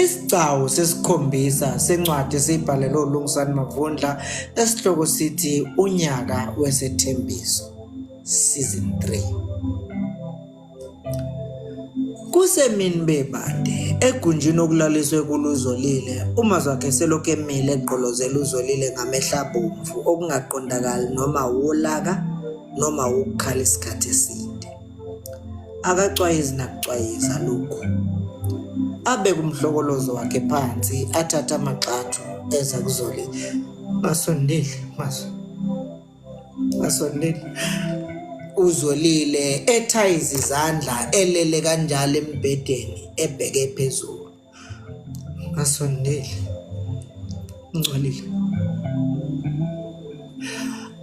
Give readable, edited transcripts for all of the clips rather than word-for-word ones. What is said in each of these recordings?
Isigcawu sesikhombisa sencwadi esiyibhalelwe uLungisani Mavundla esihloko sithi Unyaka Wesethembiso Season 3. Kusemini bebade egunjini okulaliswe kulo uZolile, uMazwakhe selokhu emile egqolozela uZolile ngamehlo abomvu okungaqondakali noma wulaka noma wukukhala isikhathi eside. Akacwayizi nakucwayiza lokhu. Abeke umhlokolozo wakhe phansi athathe amagxathu eza kuZolile. Ngasondeli Mazwi. Ngasondeli. Uzolile ethayiza izandla elele kanjalo embhedeni ebheke phezulu. Ngasondeli. Ngcolile.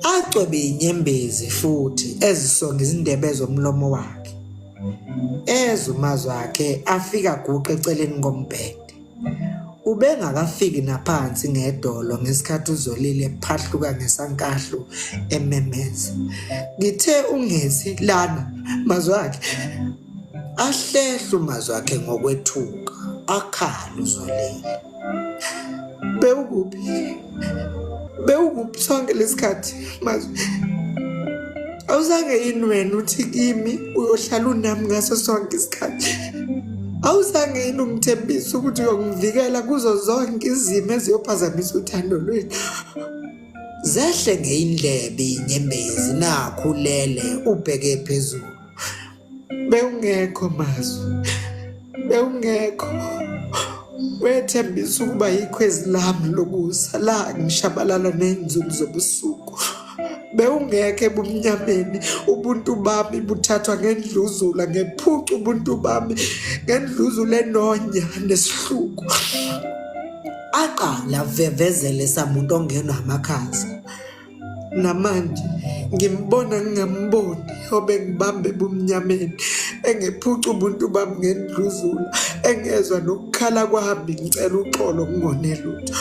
Acwebe inyembezi futhi ezisonga izindebe zomlomo wakhe. Ezwa umazwi akhe afika guqe eceleni kombhede. Ubengakafiki naphansi ngedolo ngesikhathi uZolile ephahluka ngesankahlu ememeza. Ngithe ungezi lana mazwakhe. Ahlehle umazwakhe ngokwethuka, akhala uZolile. Bewukuphi? Bewukuphi sonke lesikhathi mazwi? Awuzange yini wena uthi kimi uyohlala unami ngaso sonke isikhathi? Awuzange yini ungithembise ukuthi uyongivikela kuzo zonke izimo eziyophazamisa uthando lwethu? Zehle ngeyindlebe inyembezi nakhu ulele ubheke phezulu. Bewungekho mazwi, bewungekho. Wethembisa ukuba yikhwezi lami lokusa la ngishabalala ney'nzulu zobusuku. Bewungekho ebumnyameni, ubuntu bami buthathwa ngendluzula, ngephuca ubuntu bami ngendluzula enonya nesihluku. Aqala avevezele samuntu ongenwa amakhaza. Namanje ngimbona ngingamboni obengibamba ebumnyameni engephuca ubuntu bami ngendluzula engezwa nokukhala kwami ngicela uxolo ngingone lutho.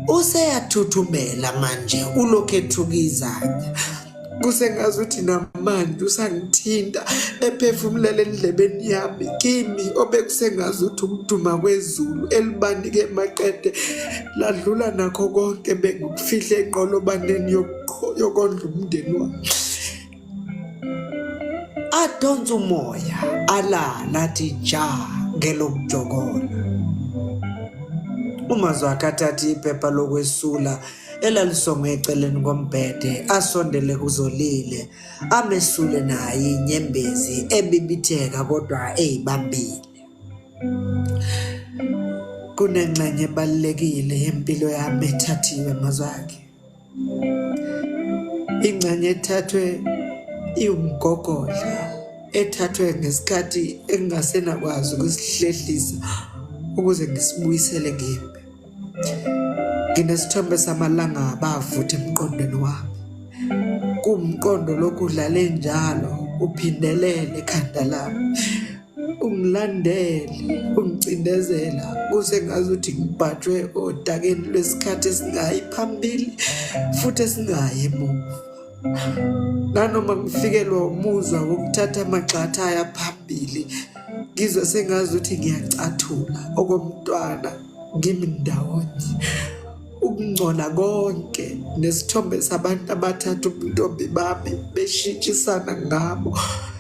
Useyathuthumela manje ulokhu ethuka izandla. Kusengazuthi namanje usangithinta ephefumulela endlebeni yami kimi obekusengazuthi ukuduma kwezulu elibanike maqede ladlula nakho konke bengikufihle enqolobaneni yokondla umndeni wami. Adonsa umoya alala athi ja ngelokujokola. UMazwakhe athathe iphepha lokwesula elalisongwe eceleni kombhede asondele kuZolile amesule naye inyembezi ebibitheka kodwa eyibambile. Kunengxenye ebalulekile yempilo yami ethathiwe mazwakhe. Ingxenye ethathwe iwumgogodla ethathwe ngesikhathi engingasenakwazi ukusihlehlisa ukuze ngisibuyisele kimi. Nginesithombe samalangabi avutha emqondweni wami. Kuwumqondo lokhu udlale njalo uphindelele ekhanda lami. Ungilandele, ungicindezela kuze ngazuthi ngibhajwe odakeni lwesikhathi esingayi phambili futhi esingayi emuva. Nanoma ngifikelwa umuzwa wokuthatha amagxatha aya phambili, ngizwa sengazuthi ngiyacathula okomntwana ngimi ndawonye. Ukungcola konke nesithombe sabantu abathatha ubuntombi bami beshintshisana ngabo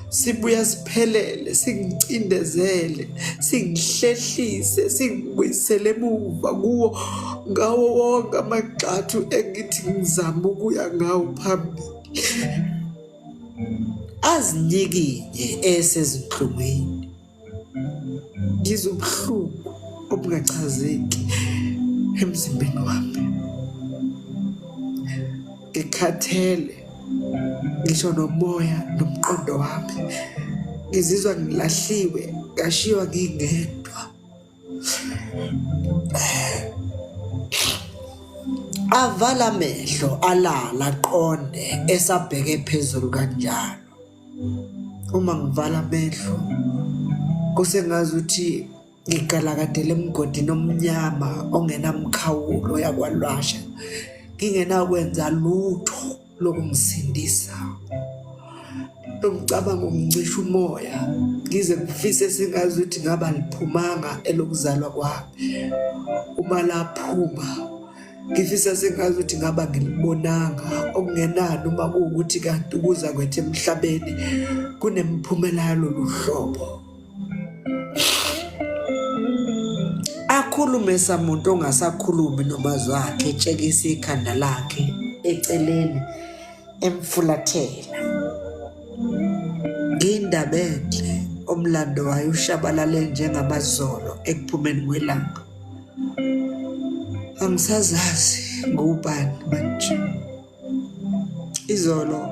sibuya siphelele singicindezele singihlehlise singibuyisele emuva kuwo ngawo wonke amagxathu engithi ngizama ukuya ngawo phambili. Azinyikinye esezinhlungwini. Ngizwa ubuhlungu obungachazeki emzimbeni wami. Ngikhathele ngisho nomoya nomqondo wami. Ngizizwa ngilahliwe ngashiywa ngingedwa. Avala amehlo alala aqonde esabheke phezulu kanjalo. Uma ngivala amehlo kusengazuthi ngigalakadela emgodini omnyama ongenamkhawulo yakwalwasha ngingenakwenza lutho lokungisindisa. Lo mcabango ungincisha umoya ngize ngifise sengazi ukuthi ngabe aliphumanga elokuzalwa kwami. Uma laphuma ngifisa sengazi ukuthi ngabe angilibonanga okungenani uma kuwukuthi kanti ukuza kwethu emhlabeni kunemiphumela yalolu hlobo. Akhulume samuntu ongasakhulumi nomazwi akhe etshekisa ikhanda lakhe eceleni emfulathela. Ngiyindaba enhle omlando wayo ushabalale njengamazolo ekuphumeni kwelanga. Angisazazi ngubani manje. Izolo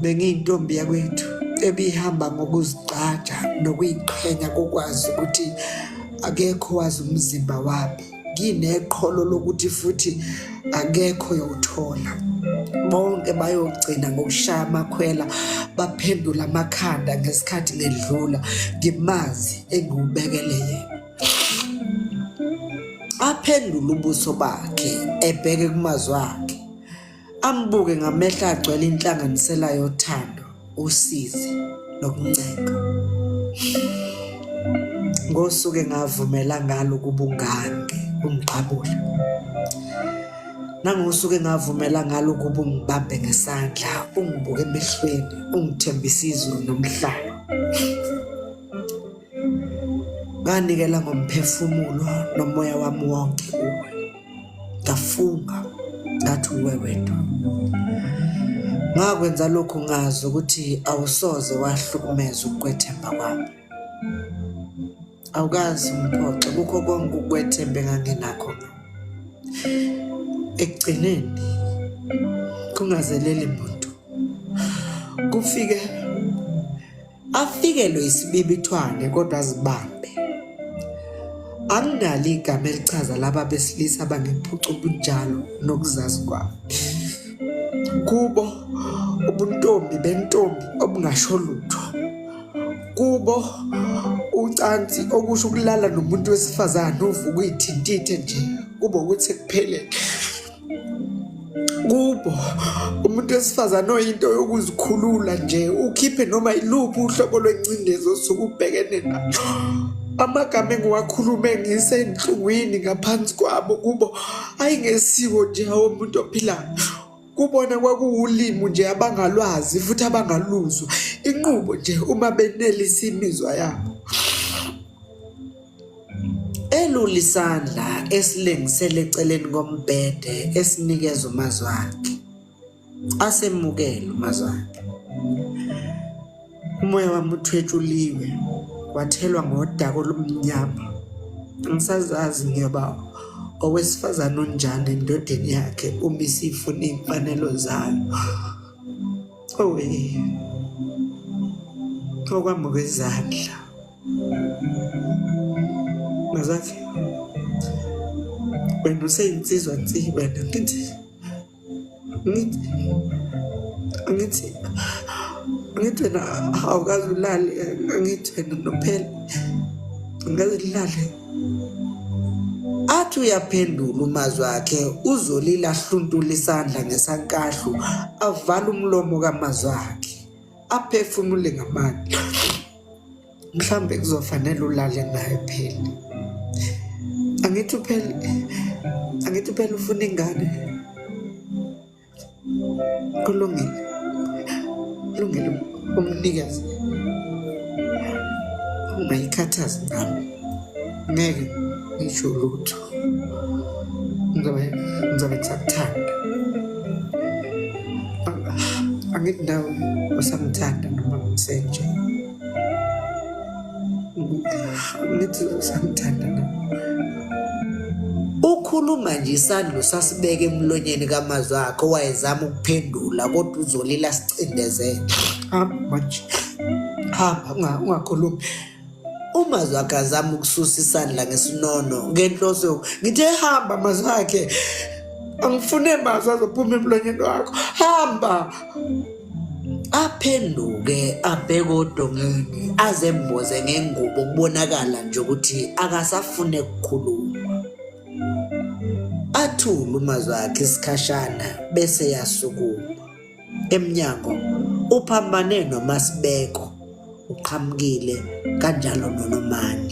bengiyintombi yakwethu ebihamba ngokuzigqaja nokuyiqhenya kokwazi ukuthi akekho wazi umzimba wami. Ngineqholo lokuthi futhi akekho yowuthola. Bonke bayogcina ngokushaya amakhwela baphendula amakhanda ngesikhathi ngedlula ngimazi engiwubekele yena. Aphendule ubuso bakhe ebheke kumazwi akhe, ambuke ngamehlo agcwele inhlanganisela yothando, usizi nokuncenga. Ngosuku engavumela ngalo ukuba ungange ungiqabule, nangosuku engavumela ngalo ukuba ungibambe ngesandla, ungibuke emehlweni, ungithembise izulu nomhlaba. Nganikela ngomphefumulo nomoya wami wonke kuwe. Ngafunga ngathi uwe wedwa. Ngakwenza lokhu ngazi ukuthi awusoze wahlukumeza ukwethemba kwami. Awukaze ungiphoxe kukho konke ukwethemba enganginakho. Ekugcineni kungazeleli muntu kufike Afikelwe isibibithwane kodwa azibambe. Anginalo igama elichaza laba besilisa abangephuca ubunjalo nokuzazi kwabo. Kubo ubuntombi bentombi obungasho lutho. Kubo ucansi okusho ukulala nomuntu wesifazane uvuka uyithintithe nje kube ukuthi sekuphelele. Kubo umuntu wesifazane oyinto yokuzikhulula nje ukhiphe noma iluphi uhlobo lwengcindezi osuke ubhekene nalo. Amagama engiwakhulume ngisenhlungwini ngaphansi kwabo kubo ayingesiko nje awomuntu ophilayo. Kubona kwakuwulimi nje abangalwazi futhi abangaluzwa. Inqubo nje uma benelisa imizwa yabo. Elula isandla esilengisele eceleni kombhede esinikeza uMazwakhe. Asemukele uMazwakhe. Umoya wami uthwetshuliwe wathelwa ngodaka olumnyama. Angisazazi ngiyoba owesifazane onjani endodeni yakhe uma isifuna iy'mfanelo zayo. Owe, okwami kwezandla. Mazakhe wena useyinsizwa nsi wena ngithi ngithi angithi angithi wena awukaze ulale angithi wena nophela angikaze ulale athi uyaphendula umazwi akhe uzolila ahluntula isandla ngesankahlu avala umlomo kamazwi akhe aphefumule ngamandla mhlawumbe kuzofanele ulale naye phela angithi uphela angithi uphela ufuna ingane kulungile kulungile umnikeze ungayikhathazi ngami ngeke ngisho lutho ngizobe ngizobe ngisakuthanda angithi nawe usamthanda noma ngisenje ngithi usamthanda na Ukhuluma nje isandla usasibeka emlonyeni kamazwi akhe owayezama ukuphendula kodwa uzolila sicindezele. Hamba manje. Hamba ungakhulumi. UMazwakhe azama ukususa isandla ngesinono ngenhloso yoku ngithe hamba Mazwakhe angifune mazwi azophuma emlonyeni wakho hamba aphenduke abheke odongeni azemboze ngengubo kubonakala nje ukuthi akasafune ukukhuluma athule umazwakhe isikhashana bese yasukuma emnyango Uphambane noMasibeko, uqhamukile kanjalo noNomani.